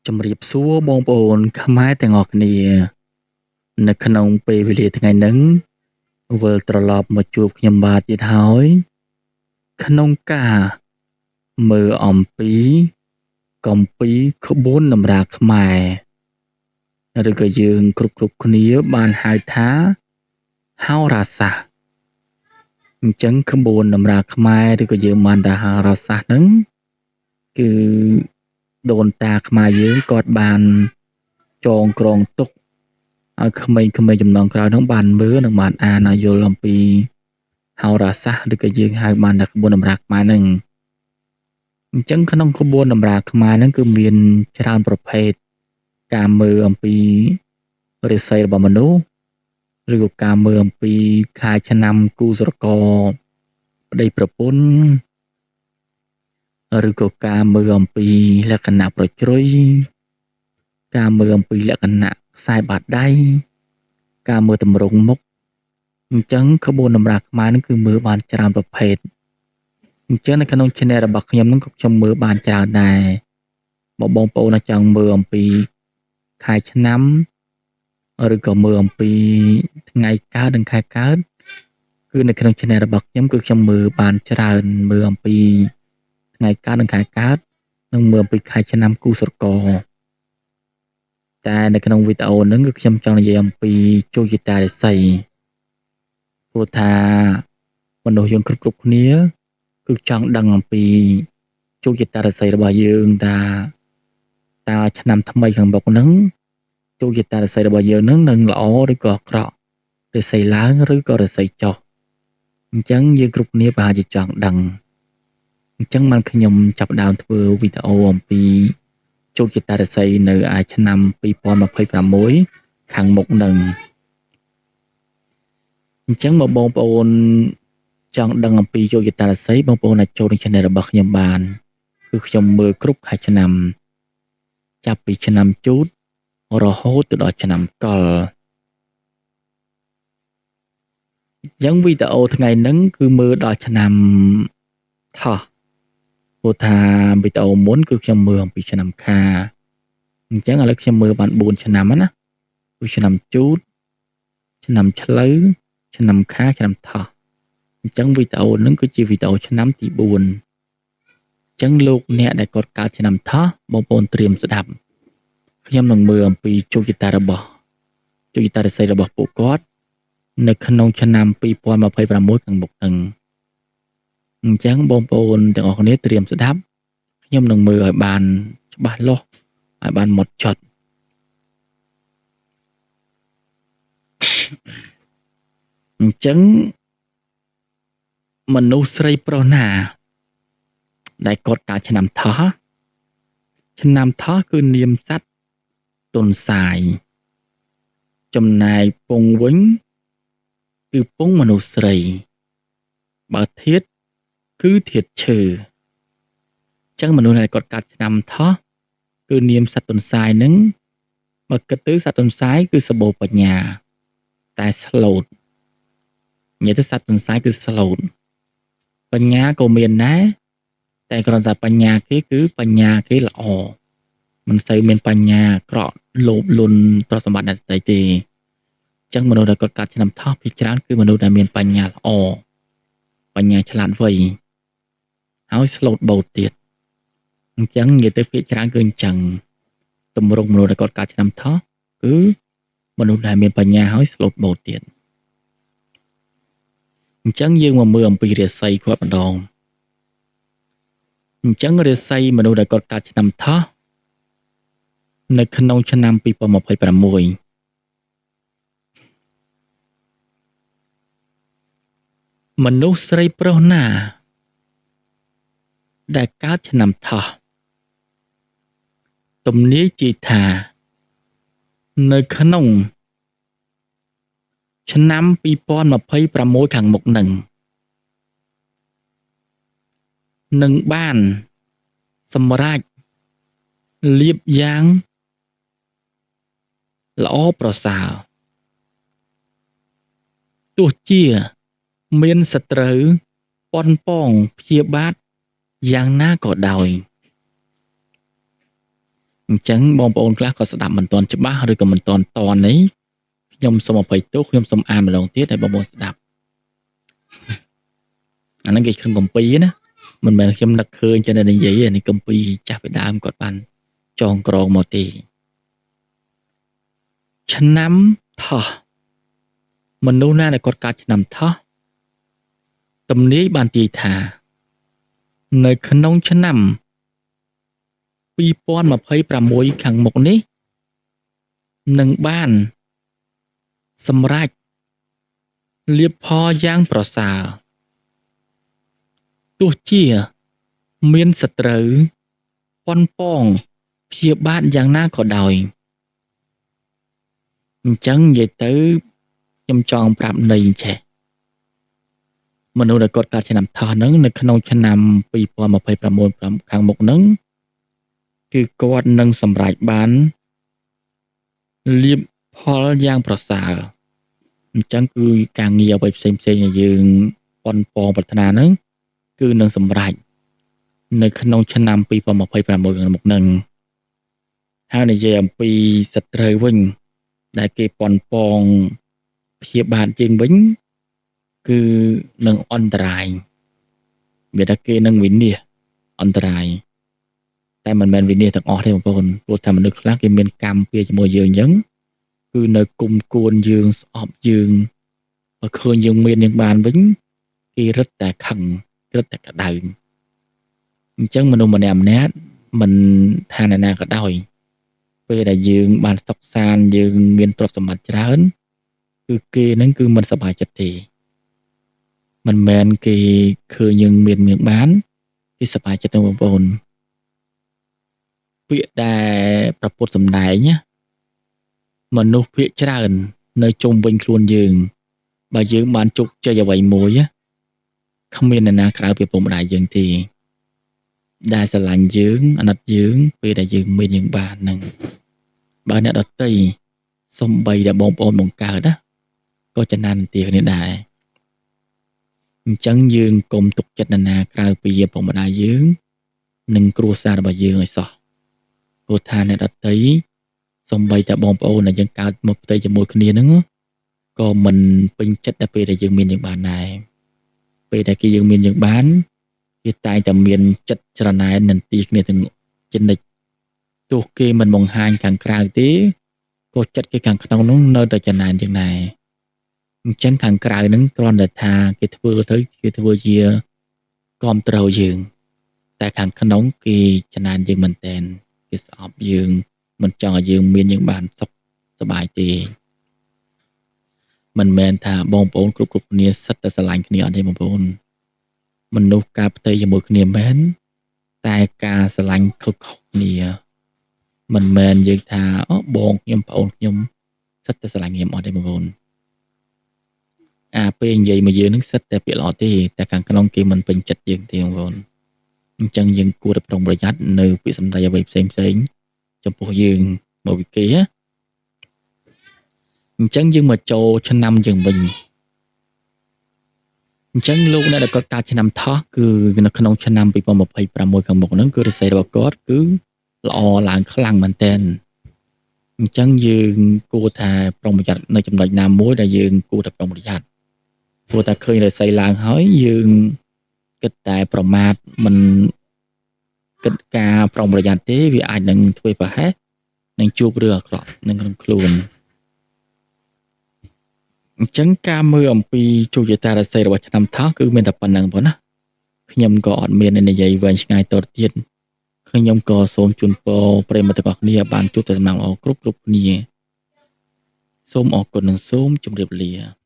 ជំរាបសួរបងប្អូនខ្មែរទាំងអស់គ្នានៅក្នុងពេលវេលាថ្ងៃហ្នឹងវិលត្រឡប់មកជួបខ្ញុំបាទទៀតហើយក្នុងការមើលអំពីគម្ពីរក្បួនតម្រាខ្មែរឬក៏យើងគ្រប់គ្នាបានហៅថាហោរាសាស្ត្រអញ្ចឹងក្បួនតម្រាខ្មែរឬក៏យើងបានថាហោរាសាស្ត្រហ្នឹងគឺដូនតាខ្មែរយើងគាត់បានចងក្រងទុកឲ្យក្មេងៗចំនួនក្រោយហ្នឹងបានមើលនិងបានអានឲ្យយល់អំពីហោរាសាស្ត្រឬក៏យើងហៅបានថាក្បួនតម្រាខ្មែរហ្នឹងអញ្ចឹងក្នុងក្បួនតម្រាខ្មែរហ្នឹងគឺមានច្រើនប្រភេទការមើលអំពីរាសីរបស់មនុស្សឬក៏ការមើលអំពីខែឆ្នាំគូស្រករប្តីប្រពន្ធឬក៏ការមើលអំពីលក្ខណៈប្រជ្រុយការមើលអំពីលក្ខណៈខ្សែបាតដៃការមើលទម្រង់មុខអញ្ចឹងក្បួនតម្រាខ្មែរហ្នឹងគឺមើលបានច្រើនប្រភេទអញ្ចឹងនៅក្នុង Channel របស់ខ្ញុំហ្នឹងក៏ខ្ញុំមើលបានច្រើនដែរបើបងប្អូនចង់មើលអំពីខែឆ្នាំឬក៏មើលអំពីថ្ងៃកើតនិងខែកើតគឺនៅក្នុង Channel របស់ខ្ញុំគឺខ្ញុំមើលបានច្រើនមើលអំពីថ្ងៃកើតនិងខែកើតនិងមើលអំពីខែឆ្នាំគូស្រករតែនៅក្នុងវីដេអូហ្នឹងគឺខ្ញុំចង់និយាយអំពីជោគជតារាសីព្រោះថាមនុស្សយើងគ្រប់គ្នាគឺចង់ដឹងអំពីជោគជតារាសីរបស់យើងថាតើឆ្នាំថ្មីខាងមុខហ្នឹងជោគជតារាសីរបស់យើងហ្នឹងនឹងល្អឬក៏អាក្រក់រាសីឡើងឬក៏រាសីចុះអញ្ចឹងយើងគ្រប់គ្នាប្រហែលជាចង់ដឹងអញ្ចឹងបានខ្ញុំចាប់ផ្ដើមធ្វើវីដេអូអំពីជោគជតារាសីនៅឯឆ្នាំ2026ខាងមុខនឹងអញ្ចឹងបើបងប្អូនចង់ដឹងអំពីជោគជតារាសីបងប្អូនអាចចូលក្នុង Channel របស់ខ្ញុំបានគឺខ្ញុំមើលគ្រប់ខែឆ្នាំចាប់ពីឆ្នាំជូតរហូតទៅដល់ឆ្នាំកុលអញ្ចឹងវីដេអូថ្ងៃហ្នឹងគឺមើលដល់ឆ្នាំថោះព្រោះថាវីដេអូមុនគឺខ្ញុំមើលអំពីឆ្នាំខាអញ្ចឹងឥឡូវខ្ញុំមើលបាន4ឆ្នាំណាគឺឆ្នាំជូតឆ្នាំឆ្លូវឆ្នាំខាឆ្នាំថោះអញ្ចឹងវីដេអូហ្នឹងគឺជាវីដេអូឆ្នាំទី4អញ្ចឹងលោកអ្នកដែលគាត់កើតឆ្នាំថោះបងប្អូនត្រៀមស្ដាប់ខ្ញុំនឹងមើលអំពីជោគជតារបស់ជោគជតារាសីរបស់ពួកគាត់នៅក្នុងឆ្នាំ2026ខាងមុខហ្នឹងអញ្ចឹងបងប្អូនទាំងអស់គ្នាត្រៀមស្ដាប់ខ្ញុំនឹងមើលឲ្យបានច្បាស់លាស់ឲ្យបានម៉ត់ចត់អញ្ចឹងមនុស្សស្រីប្រុសណាដែលគាត់កើតឆ្នាំថោះឆ្នាំថោះគឺនាមសត្វទន្សាយចំណែកពងវិញគឺពងមនុស្សស្រីបើធាតុគឺធាតុឈើអញ្ចឹងមនុស្សដែលគាត់កើតឆ្នាំថោះគឺនាមសត្វទន្សាយហ្នឹងបើគិតទៅសត្វទន្សាយគឺសម្បូរបញ្ញាតែស្លូតនិយាយទៅសត្វទន្សាយគឺស្លូតបញ្ញាក៏មានដែរតែគ្រាន់តែបញ្ញាគេគឺបញ្ញាគេល្អមិនសូវមានបញ្ញាអាក្រក់លោភលន់ទ្រព្យសម្បត្តិអ្នកដទៃទេអញ្ចឹងមនុស្សដែលគាត់កើតឆ្នាំថោះភាគច្រើនគឺមនុស្សដែលមានបញ្ញាល្អបញ្ញាឆ្លាតវៃហើយស្លូតបូតទៀតអញ្ចឹងនិយាយទៅភាគច្រើនគឺអញ្ចឹងទម្រង់មនុស្សដែលគាត់កើតឆ្នាំថោះគឺមនុស្សដែលមានបញ្ញាហើយស្លូតបូតទៀតអញ្ចឹងយើងមកមើលអំពីរាសីគាត់ម្ដងអញ្ចឹងរាសីមនុស្សដែលគាត់កើតឆ្នាំថោះនៅក្នុងឆ្នាំ2026មនុស្សស្រីប្រុសណាដែលកើតឆ្នាំថោះទំនាយជាថានៅក្នុងឆ្នាំ2026ខាងមុខនឹងនឹងបានសម្រេចលៀបយ៉ាងល្អប្រសើរទោះជាមានសត្រូវប៉ុនប៉ងព្យាបាទយ៉ាងណាក៏ដោយអ អញ្ចឹងបងប្អូនខ្លះក៏ស្ដាប់មិនទាន់ច្បាស់ឬក៏មិនទាន់តន់នេះខ្ញុំសូមអភ័យទោសខ្ញុំសូមអានម្ដងទៀតឲ្យបងប្អូនស្ដាប់អាហ្នឹងគេក្នុងគម្ពីរណាមិនមែនខ្ញុំនឹកឃើញចឹងតែនិយាយទេនេះគម្ពីរចាស់ពីដើមគាត់បានចងក្រងមកទេឆ្នាំថោះមនុស្សណាដែលគាត់កើតឆ្នាំថោះទំនាយបានទាយថានៅក្នុងឆ្នាំ2026ខាងមុខនេះនឹងបានសម្រេចលាភផលយ៉ាងប្រសើរទោះជាមានសត្រូវប៉ុនប៉ងព្យាបាទយ៉ាងណាក៏ដោយអញ្ចឹងនិយាយទៅខ្ញុំចង់ប្រាប់ន័យចេះមនុស្សដែលគាត់កើតឆ្នាំថោះហ្នឹងនៅក្នុងឆ្នាំ2026ខាងមុខហ្នឹងគឺគាត់នឹងសម្រេចបានលាភផលយ៉ាងប្រសើរអញ្ចឹងគឺការងារអ្វីផ្សេងផ្សេងដែលយើងប៉ុនប៉ងប្រាថ្នាហ្នឹងគឺនឹងសម្រេចនៅក្នុងឆ្នាំ2026ខាងមុខហ្នឹងហើយនិយាយអំពីសត្រូវវិញដែលគេប៉ុនប៉ងព្យាបាទយើងវិញគឺនឹងអន្តរាយវាថាគេនឹងវិនាសអន្តរាយតែមិនមែនវិនាសទាំងអស់ទេបងប្អូនព្រោះថាមនុស្សខ្លះគេមានកម្មពៀជាមួយយើងអញ្ចឹងគឺនៅគុំគួនយើងស្អប់យើងបើឃើញយើងមានយើងបានវិញគេរឹតតែខឹងរឹតតែក្តៅអញ្ចឹងមនុស្សម្នាក់ម្នាក់មិនថាអ្នកណាក៏ដោយពេលដែលយើងបានសុខសាន្តយើងមានទ្រព្យសម្បត្តិច្រើនគឺគេនឹងគឺមិនសប្បាយចិត្តទេមិនមែនគេឃើញយើងមានមានបានគេសប្បាយចិត្តទេបងប្អូនពាក្យដែលប្រពុតសម្ដែងណាមនុស្សភាគច្រើននៅជុំវិញខ្លួនយើងបើយើងបានជោគជ័យអ្វីមួយណាគ្មានអ្នកណាក្រៅពីឪពុកម្ដាយយើងទេដែលស្រឡាញ់យើងអាណិតយើងពេលដែលយើងមានយើងបានហ្នឹងបើអ្នកដទៃសំបីតែបងប្អូនបង្កើតណាក៏ចំណានទាគ្នាដែរអញ្ចឹងយើងកុំទុកចិត្តនរណាក្រៅពីឪពុកម្ដាយយើងនិងគ្រួសាររបស់យើងឲ្យសោះព្រោះថាអ្នកដទៃសំបីតែបងប្អូនដែលយើងកើតមកផ្ទៃជាមួយគ្នាហ្នឹងក៏មិនពេញចិត្តដល់ពេលដែលយើងមានយើងបានដែរពេលដែលគេយើងមានយើងបានគេតែងតែមានចិត្តច្រណែននឹងទីគ្នាទាំងចនិចទោះគេមិនបង្ហាញខាងក្រៅទេក៏ចិត្តគេខាងក្នុងនោះនៅតែច្រណែនជាងដែរអញ្ចឹងខាងក្រៅហ្នឹងគ្រាន់តែថាគេធ្វើទៅគេធ្វើជាគាំទ្រយើងតែខាងក្នុងគេច្រណែនយើងមែនតែនគេស្អប់យើងមិនចង់ឲ្យយើងមានយើងបានសុខសប្បាយទេមិនមែនថាបងប្អូនគ្រប់គ្រប់គ្នាសិតតែស្រឡាញ់គ្នាអត់ទេបងប្អូនមនុស្សការផ្ទៃជាមួយគ្នាមែនតែការស្រឡាញ់ខុសៗគ្នាមិនមែនយើងថាអូបងខ្ញុំប្អូនខ្ញុំសិតតែស្រឡាញ់ខ្ញុំអត់ទេបងប្អូនអាពេលនិយាយមកយើងនឹងសិតតែពាក្យល្អទេតែខាងក្នុងគេមិនពេញចិត្តយើងទេបងប្អូនអញ្ចឹងយើងគួរតែប្រុងប្រយ័ត្ននៅពាក្យសម្ដីអ្វីផ្សេងផ្សេងចំពោះយើងមកពីគេណាអញ្ចឹងយើងមកចូលឆ្នាំយើងវិញអញ្ចឹងលោកអ្នកដែលគាត់កើតឆ្នាំថោះគឺនៅក្នុងឆ្នាំ2026ខាងមុខហ្នឹងគឺរិស័យរបស់គាត់គឺល្អឡើងខ្លាំងមែនទែនអញ្ចឹងយើងគួរថាប្រុងប្រយ័ត្ននៅចំណុចណាមួយដែលយើងគួរតែប្រុងប្រយ័ត្នព្រោះតែឃើញរិស័យឡើងហើយយើងគិតតែប្រមាថមិនគិតការប្រុងប្រយ័ត្នទេវាអាចនឹងធ្វើប្រហែសនឹងជួបរឿងអាក្រក់នៅក្នុងខ្លួនអញ្ចឹងការមើលអំពីជោគជតារាសីរបស់ឆ្នាំថោះគឺមានតែប៉ុណ្្នឹងប៉ុណ្ណាខ្ញុំក៏អត់មាននិយាយវែងឆ្ងាយតទៅទៀតខ្ញុំក៏សូមជូនពរប្រិយមិត្តទាំងអស់គ្នាបានជួបតែសំណាងល្អគ្រប់គ្រប់គ្នាសូមអរគុណនិងសូមជម្រាបលា។